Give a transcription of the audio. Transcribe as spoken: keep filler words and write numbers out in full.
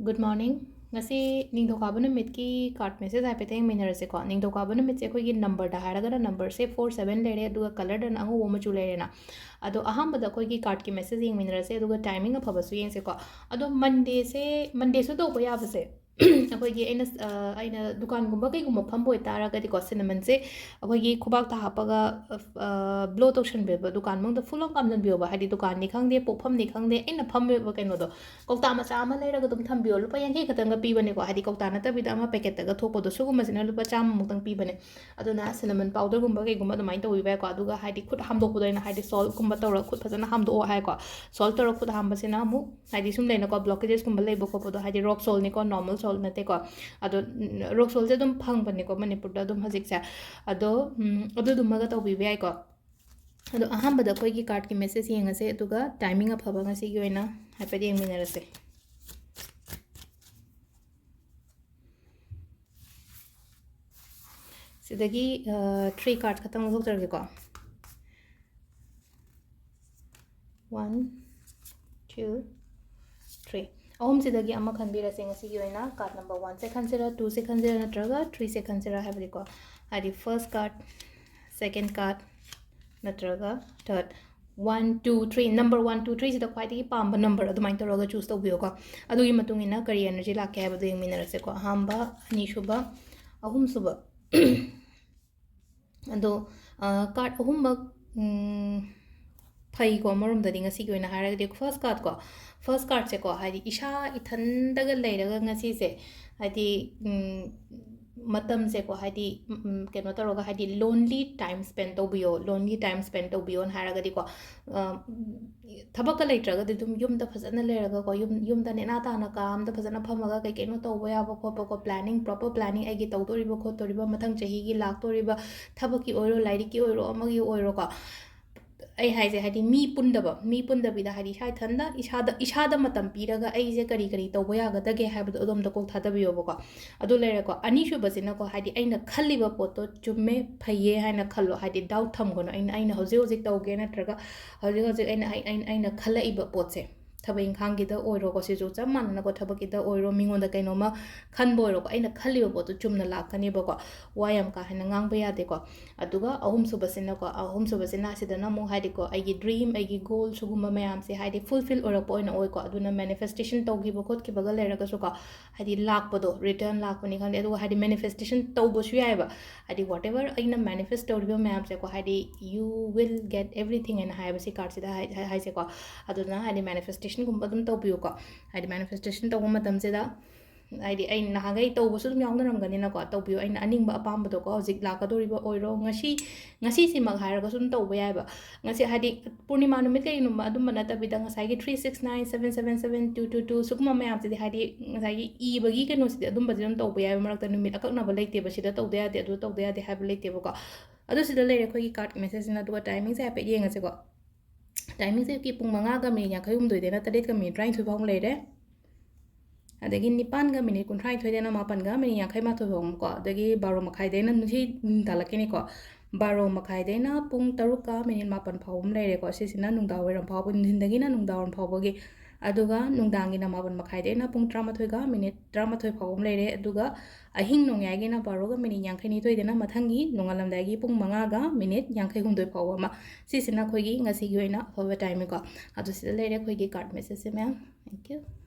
Good morning. ꯉꯁꯤ ꯅꯤꯡꯊꯧꯀꯥꯕ ꯅꯨꯃꯤꯠꯀꯤ card message ꯍꯥꯏꯐꯦꯠꯇ ꯌꯦꯡꯃꯤꯟꯅꯔꯁꯦꯀꯣ꯫ ꯅꯤꯡꯊꯧꯀꯥꯕ ꯅꯨꯃꯤꯠꯁꯦ ꯑꯩꯈꯣꯏꯒꯤ numberꯗ ꯍꯥꯏꯔꯒꯅ numberꯁꯦ four seven ꯂꯩꯔꯦ, ꯑꯗꯨꯒ colourꯗꯅ ꯑꯉꯧꯕ ꯃꯆꯨ ꯂꯩꯔꯦꯅ꯫ ꯑꯗꯣ ꯑꯍꯥꯟꯕꯗ ꯑꯩꯈꯣꯏꯒꯤ cardꯀꯤ message ꯌꯦꯡꯃꯤꯟꯅꯔꯁꯦ, ꯑꯗꯨꯒ timing ꯑꯐꯕꯁꯨ ꯌꯦꯡꯁꯦꯀꯣ꯫ ꯑꯗꯣ Mondayꯁꯦ, Mondayꯁꯨ ꯇꯧꯕ ꯌꯥꯕꯁꯦ, ꯑꯩꯈꯣꯏꯒꯤ ꯑꯩꯅ, ꯑ, ꯑꯩꯅ ꯗꯨꯀꯥꯟꯒꯨꯝꯕ ꯀꯩꯒꯨꯝꯕ ꯐꯝꯕ ꯑꯣꯏꯇꯥꯔꯒꯗꯤꯀꯣ, cinnamonꯁꯦ ꯑꯩꯈꯣꯏꯒꯤ ꯈꯨꯕꯥꯛꯇ ꯍꯥꯞꯄꯒ, ꯑ, blow ꯇꯧꯁꯟꯕꯤꯕ, ꯗꯨꯀꯥꯟ ꯃꯅꯨꯡꯗ full on ꯀꯥꯝꯖꯟꯕꯤꯌꯣꯕ, ꯍꯥꯏꯗꯤ ꯗꯨꯀꯥꯟꯅꯤ ꯈꯪꯗꯦ, ꯄꯣꯠꯐꯝꯅꯤ ꯈꯪꯗꯦ, ꯑꯩꯅ ꯐꯝꯃꯤꯕ ꯀꯩꯅꯣꯗꯣ, ꯀꯧꯇꯥ ꯃꯆꯥ ꯑꯃ ꯂꯩꯔꯒ ꯑꯗꯨꯝ ꯊꯝꯕꯤꯌꯣ꯫ ꯂꯨꯄꯥ ꯌꯥꯡꯈꯩ ꯈꯛꯇꯪꯒ ꯄꯤꯕꯅꯦꯀꯣ, ꯍꯥꯏꯗꯤ ꯀꯧꯇꯥ ꯅꯠꯇꯕꯤꯗ ꯑꯃ packetꯇꯒ ꯊꯣꯛꯄꯗꯣ, ꯁꯤꯒꯨꯝꯕꯁꯤꯅ ꯂꯨꯄꯥ ꯆꯥꯝꯃꯃꯨꯛꯇꯪ ꯄꯤꯕꯅꯦ꯫ ꯑꯗꯨꯅ cinnamon powderꯒꯨꯝꯕ ꯀꯩꯒꯨꯝꯕ ꯑꯗꯨꯃꯥꯏꯅ ꯇꯧꯕꯤꯕ ꯌꯥꯏꯀꯣ꯫ ꯑꯗꯨꯒ ꯍꯥꯏꯗꯤ ꯈꯨꯠ ꯍꯥꯝꯗꯣꯛꯄꯗꯣ ꯑꯩꯅ ꯍꯥꯏꯗꯤ saltꯀꯨꯝꯕ ꯇꯧꯔꯒ ꯈꯨꯠ ꯐꯖꯅ ꯍꯥꯝꯗꯣꯛꯑꯣ ꯍꯥꯏꯀꯣ꯫ Salt ꯇꯧꯔꯒ ꯈꯨꯠ ꯍꯥꯝꯕꯁꯤꯅ ꯑꯃꯨꯛ ꯍꯥꯏꯗꯤ ꯁꯨꯝ ꯂꯩꯅꯀꯣ, blockagesꯀꯨꯝꯕ ꯂꯩꯕ ꯈꯣꯠꯄꯗꯣ, ꯍꯥꯏꯗꯤ rock saltꯅꯤꯀꯣ, normal salt ꯅꯠꯇꯦꯀꯣ꯫ ꯑꯗꯣ, ꯎꯝ, rock saltꯁꯦ ꯑꯗꯨꯝ ꯐꯪꯕꯅꯦꯀꯣ ꯃꯅꯤꯄꯨꯔꯗ ꯑꯗꯨꯝ ꯍꯧꯖꯤꯛꯁꯦ꯫ ꯑꯗꯣ, ꯎꯝ, ꯑꯗꯨꯗꯨꯃꯒ ꯇꯧꯕꯤꯕ ꯌꯥꯏꯀꯣ꯫ ꯑꯗꯣ ꯑꯍꯥꯟꯕꯗ ꯑꯩꯈꯣꯏꯒꯤ cardꯀꯤ message ꯌꯦꯡꯉꯁꯦ, ꯑꯗꯨꯒ timing ꯑꯐꯕ ꯉꯁꯤꯒꯤ ꯑꯣꯏꯅ ꯍꯥꯏꯐꯦꯠ ꯌꯦꯡꯃꯤꯟꯅꯔꯁꯦ꯫ ꯁꯤꯗꯒꯤ, ꯑ, three card ꯈꯛꯇꯪ ꯂꯧꯊꯣꯛꯆꯔꯒꯦꯀꯣ꯫ One, two, three. ꯑꯍꯨꯝꯁꯤꯗꯒꯤ ꯑꯃ ꯈꯟꯕꯤꯔꯁꯦ ꯉꯁꯤꯒꯤ ꯑꯣꯏꯅ꯫ Card number oneꯁꯦ ꯈꯟꯁꯤꯔꯥ, twoꯁꯦ ꯈꯟꯁꯤꯔꯥ, ꯅꯠꯇ꯭ꯔꯒ threeꯁꯦ ꯈꯟꯁꯤꯔꯥ ꯍꯥꯏꯕꯗꯤꯀꯣ, ꯍꯥꯏꯗꯤ first card, second card, ꯅꯠꯇ꯭ꯔꯒ third꯫ One, two, three, number one, two, threeꯁꯤꯗ ꯈ꯭ꯋꯥꯏꯗꯒꯤ ꯄꯥꯝꯕ number ꯑꯗꯨꯃꯥꯏꯅ ꯇꯧꯔꯒ choose ꯇꯧꯕꯤꯌꯣꯀꯣ꯫ ꯑꯗꯨꯒꯤ ꯃꯇꯨꯡ ꯏꯟꯅ ꯀꯔꯤ energy ꯂꯥꯛꯀꯦ ꯍꯥꯏꯕꯗꯣ ꯌꯦꯡꯃꯤꯟꯅꯔꯁꯦꯀꯣ꯫ ꯑꯍꯥꯝꯕ, ꯑꯅꯤꯁꯨꯕ, ꯑꯍꯨꯝꯁꯨꯕ꯫ ꯑꯗꯣ, ꯑ, card ꯑꯍꯨꯝꯃꯛ, ꯎꯝ, ꯐꯩꯀꯣ ꯑꯃꯔꯣꯝꯗꯗꯤ ꯉꯁꯤꯒꯤ ꯑꯣꯏꯅ ꯍꯥꯏꯔꯒꯗꯤ꯫ First cardꯀꯣ, first cardꯁꯦꯀꯣ, ꯍꯥꯏꯗꯤ ꯏꯁꯥ ꯏꯊꯟꯗꯒ ꯂꯩꯔꯒ ꯉꯁꯤꯁꯦ, ꯍꯥꯏꯗꯤ, ꯎꯝ, ꯃꯇꯝꯁꯦꯀꯣ, ꯍꯥꯏꯗꯤ, ꯎꯝ, ꯎꯝ, ꯀꯩꯅꯣ ꯇꯧꯔꯒ, ꯍꯥꯏꯗꯤ lonely time spend ꯇꯧꯕꯤꯌꯣ, lonely time spend ꯇꯧꯕꯤꯌꯣꯅ ꯍꯥꯏꯔꯒꯗꯤꯀꯣ, ꯑ, ꯊꯕꯛꯀ ꯂꯩꯇ꯭ꯔꯒꯗꯤ ꯑꯗꯨꯝ ꯌꯨꯝꯗ ꯐꯖꯅ ꯂꯩꯔꯒꯀꯣ, ꯌꯨꯝ, ꯌꯨꯝꯗ ꯅꯦꯅꯥ ꯇꯥꯅ ꯀꯥ ꯑꯝꯗ ꯐꯖꯅ ꯐꯝꯃꯒ ꯀꯩ ꯀꯩꯅꯣ ꯇꯧꯕ ꯌꯥꯕ ꯈꯣꯠꯄꯀꯣ, planning, proper planning, ꯑꯩꯒꯤ ꯇꯧꯗꯣꯔꯤꯕ ꯈꯣꯠꯇꯣꯔꯤꯕ ꯃꯊꯪ ꯆꯍꯤꯒꯤ ꯂꯥꯛꯇꯣꯔꯤꯕ ꯊꯕꯛꯀꯤ ꯑꯣꯏꯔꯣ, ꯂꯥꯏꯔꯤꯛꯀꯤ ꯑꯣꯏꯔꯣ, ꯑꯃꯒꯤ ꯑꯣꯏꯔꯣꯀꯣ꯫ ꯑꯩ ꯍꯥꯏꯁꯦ, ꯍꯥꯏꯗꯤ ꯃꯤ ꯄꯨꯟꯗꯕ, ꯃꯤ ꯄꯨꯟꯗꯕꯤꯗ, ꯍꯥꯏꯗꯤ ꯏꯁꯥ ꯏꯊꯟꯗ, ꯏꯁꯥꯗ, ꯏꯁꯥꯗ ꯃꯇꯝ ꯄꯤꯔꯒ ꯑꯩꯁꯦ ꯀꯔꯤ ꯀꯔꯤ ꯇꯧꯕ ꯌꯥꯒꯗꯒꯦ ꯍꯥꯏꯕꯗꯣ ꯑꯗꯣꯝꯗ ꯀꯣꯛ ꯊꯥꯗꯕꯤꯌꯣꯕꯀꯣ꯫ ꯑꯗꯨ ꯂꯩꯔꯦꯀꯣ꯫ ꯑꯅꯤꯁꯨꯕꯁꯤꯅꯀꯣ, ꯍꯥꯏꯗꯤ ꯑꯩꯅ ꯈꯜꯂꯤꯕ ꯄꯣꯠꯇꯣ ꯆꯨꯝꯃꯦ, ꯐꯩꯌꯦ ꯍꯥꯏꯅ ꯈꯜꯂꯣ, ꯍꯥꯏꯗꯤ doubt ꯊꯝꯒꯅꯨ꯫ ꯑꯩꯅ, ꯑꯩꯅ ꯍꯧꯖꯤꯛ ꯍꯧꯖꯤꯛ ꯇꯧꯒꯦ ꯅꯠꯇ꯭ꯔꯒ ꯍꯧꯖꯤꯛ ꯍꯧꯖꯤꯛ ꯑꯩꯅ, ꯑꯩ-, ꯑꯩꯅ, ꯑꯩꯅ ꯈꯜꯂꯛꯏꯕ ꯄꯣꯠꯁꯦ, ꯊꯕꯛ ꯏꯪꯈꯥꯡꯒꯤꯗ ꯑꯣꯏꯔꯣꯀꯣ, ꯁꯤꯁꯨ ꯆꯞ ꯃꯥꯟꯅꯅꯀꯣ, ꯊꯕꯛꯀꯤꯗ ꯑꯣꯏꯔꯣ, ꯃꯤꯉꯣꯟꯗ ꯀꯩꯅꯣꯝꯃ ꯈꯟꯕ ꯑꯣꯏꯔꯣꯀꯣ, ꯑꯩꯅ ꯈꯜꯂꯤꯕ ꯄꯣꯠꯇꯣ ꯆꯨꯝꯅ ꯂꯥꯛꯀꯅꯦꯕꯀꯣ꯫ ꯋꯥ ꯌꯥꯝ ꯀꯥ ꯍꯦꯟꯅ ꯉꯥꯡꯕ ꯌꯥꯗꯦꯀꯣ꯫ ꯑꯗꯨꯒ ꯑꯍꯨꯝꯁꯨꯕꯁꯤꯅꯀꯣ, ꯑꯍꯨꯝꯁꯨꯕꯁꯤꯅ ꯑꯁꯤꯗꯅ ꯑꯃꯨꯛ ꯍꯥꯏꯗꯤꯀꯣ, ꯑꯩꯒꯤ dream, ꯑꯩꯒꯤ goal ꯁꯤꯒꯨꯝꯕ ꯃꯌꯥꯝꯁꯦ ꯍꯥꯏꯗꯤ fulfill ꯑꯣꯏꯔꯛꯄ ꯑꯣꯏꯅ ꯑꯣꯏꯀꯣ꯫ ꯑꯗꯨꯅ manifestation ꯇꯧꯈꯤꯕ ꯈꯣꯠꯈꯤꯕꯒ ꯂꯩꯔꯒꯁꯨꯀꯣ, ꯍꯥꯏꯗꯤ ꯂꯥꯛꯄꯗꯣ, return ꯂꯥꯛꯄꯅꯤ ꯈꯪꯗꯦ, ꯑꯗꯨꯒ ꯍꯥꯏꯗꯤ manifestation ꯇꯧꯕꯁꯨ ꯌꯥꯏꯑꯕ꯫ ꯍꯥꯏꯗꯤ whatever ꯑꯩꯅ manifest ꯇꯧꯔꯤꯕ ꯃꯌꯥꯝꯁꯦꯀꯣ, ꯍꯥꯏꯗꯤ you will get everything ꯍꯥꯏꯅ ꯍꯥꯏꯌꯦꯕ ꯁꯤ cardꯁꯤꯗ ꯍꯥꯏ-, ꯍꯥꯏ-, ꯍꯥꯏꯁꯦꯀꯣ꯫ ꯑꯗꯨꯅ ꯍꯥꯏꯗꯤ manifestationꯒꯨꯝꯕ ꯑꯗꯨꯝ ꯇꯧꯕꯤꯌꯨꯀꯣ꯫ ꯍꯥꯏꯗꯤ manifestation ꯇꯧꯕ ꯃꯇꯝꯁꯤꯗ ꯍꯥꯏꯗꯤ ꯑꯩ ꯅꯍꯥꯟꯈꯩ ꯇꯧꯕꯁꯨ ꯑꯗꯨꯝ ꯌꯥꯎꯅꯔꯝꯒꯅꯤꯅꯀꯣ, ꯇꯧꯕꯤꯌꯨ꯫ ꯑꯩꯅ ꯑꯅꯤꯡꯕ ꯑꯄꯥꯝꯕꯗꯣꯀꯣ, ꯍꯧꯖꯤꯛ ꯂꯥꯛꯀꯗꯧꯔꯤꯕ ꯑꯣꯏꯔꯣ, ꯉꯁꯤ, ꯉꯁꯤꯁꯤꯃꯛ ꯍꯥꯏꯔꯒꯁꯨ ꯑꯗꯨꯝ ꯇꯧꯕ ꯌꯥꯏꯑꯕ꯫ ꯉꯁꯤ ꯍꯥꯏꯗꯤ ꯄꯨꯔꯅꯤꯃꯥ ꯅꯨꯃꯤꯠ ꯀꯩꯒꯨꯝꯕ ꯑꯗꯨꯝꯕ ꯅꯠꯇꯕꯤꯗ, ꯉꯁꯥꯏꯒꯤ three six nine seven seven seven two two two ꯁꯤꯒꯨꯝꯕ ꯃꯌꯥꯝꯁꯤꯗꯤ ꯍꯥꯏꯗꯤ ꯉꯁꯥꯏꯒꯤ ꯏꯕꯒꯤ ꯀꯩꯅꯣꯁꯤꯗꯤ ꯑꯗꯨꯝꯕꯁꯤ ꯑꯗꯨꯝ ꯇꯧꯕ ꯌꯥꯏꯑꯕ꯫ ꯃꯔꯛꯇ ꯅꯨꯃꯤꯠ ꯑꯀꯛꯅꯕ ꯂꯩꯇꯦꯕ, ꯁꯤꯗ ꯇꯧꯗ ꯌꯥꯗꯦ, ꯑꯗꯨ ꯇꯧꯗ ꯌꯥꯗꯦ ꯍꯥꯏꯕ ꯂꯩꯇꯦꯕꯀꯣ꯫ ꯑꯗꯨ ꯁꯤꯗ ꯂꯩꯔꯦ ꯑꯩꯈꯣꯏꯒꯤ card messageꯁꯤꯅ꯫ ꯑꯗꯨꯒ timingꯁꯦ ꯍꯥꯏꯐꯦꯠ ꯌꯦꯡꯉꯁꯤꯀꯣ꯫ Timingꯁꯦ ꯑꯌꯨꯛꯀꯤ ꯄꯨꯡ ꯃꯉꯥꯒ ꯃꯤꯅꯤꯠ ꯌꯥꯡꯈꯩ ꯍꯨꯝꯗꯣꯏꯗꯩꯅ ꯇꯔꯦꯠꯀ ꯃꯤꯅꯤꯠ ꯇꯔꯥꯅꯤꯊꯣꯏ ꯐꯥꯎ ꯂꯩꯔꯦ꯫ ꯑꯗꯒꯤ ꯅꯤꯄꯥꯟꯒ ꯃꯤꯅꯤꯠ ꯀꯨꯟꯊ꯭ꯔꯥꯅꯤꯊꯣꯏꯗꯩꯅ ꯃꯥꯄꯟꯒ ꯃꯤꯅꯤꯠ ꯌꯥꯡꯈꯩ ꯃꯥꯊꯣꯏ ꯐꯥꯎꯕꯀꯣ꯫ ꯑꯗꯒꯤ ꯕꯥꯔꯣ ꯃꯈꯥꯏꯗꯩꯅ, ꯁꯤ ꯅꯨꯡꯗꯥꯡ ꯇꯥꯜꯂꯛꯀꯅꯤꯀꯣ, ꯕꯥꯔꯣ ꯃꯈꯥꯏꯗꯩꯅ ꯄꯨꯡ ꯇꯔꯨꯛꯀ ꯃꯤꯅꯤꯠ ꯃꯥꯄꯟ ꯐꯥꯎꯕ ꯑꯃ ꯂꯩꯔꯦꯀꯣ꯫ ꯁꯤꯁꯤꯅ ꯅꯨꯡꯗꯥꯡ ꯋꯥꯏꯔꯝ ꯐꯥꯎꯕ, ꯅꯨꯡꯊꯤꯟꯗꯒꯤꯅ ꯅꯨꯡꯗꯥꯡ ꯋꯥꯏꯔꯝ ꯐꯥꯎꯕꯒꯤ꯫ ꯑꯗꯨꯒ ꯅꯨꯡꯗꯥꯡꯒꯤꯅ ꯃꯥꯄꯟ ꯃꯈꯥꯏꯗꯩꯅ ꯄꯨꯡ ꯇꯔꯥꯃꯥꯊꯣꯏꯒ ꯃꯤꯅꯤꯠ ꯇꯔꯥꯃꯥꯊꯣꯏ ꯐꯥꯎꯕ ꯑꯃ ꯂꯩꯔꯦ꯫ ꯑꯗꯨꯒ ꯑꯍꯤꯡ ꯅꯣꯡꯌꯥꯏꯒꯤꯅ ꯕꯥꯔꯣꯒ ꯃꯤꯅꯤꯠ ꯌꯥꯡꯈꯩꯅꯤꯊꯣꯏꯗꯅ ꯃꯊꯪꯒꯤ ꯅꯣꯡꯉꯥꯜꯂꯝꯗꯥꯏꯒꯤ ꯄꯨꯡ ꯃꯉꯥꯒ ꯃꯤꯅꯤꯠ ꯌꯥꯡꯈꯩ ꯍꯨꯝꯗꯣꯏ ꯐꯥꯎꯕ ꯑꯃ꯫ ꯁꯤꯁꯤꯅ ꯑꯩꯈꯣꯏꯒꯤ ꯉꯁꯤꯒꯤ ꯑꯣꯏꯅ ꯑꯐꯕ timingꯀꯣ꯫ ꯑꯗꯨ ꯁꯤꯗ ꯂꯩꯔꯦ ꯑꯩꯈꯣꯏꯒꯤ card messageꯁꯦ, ꯃꯌꯥꯝ꯫ Thank you꯫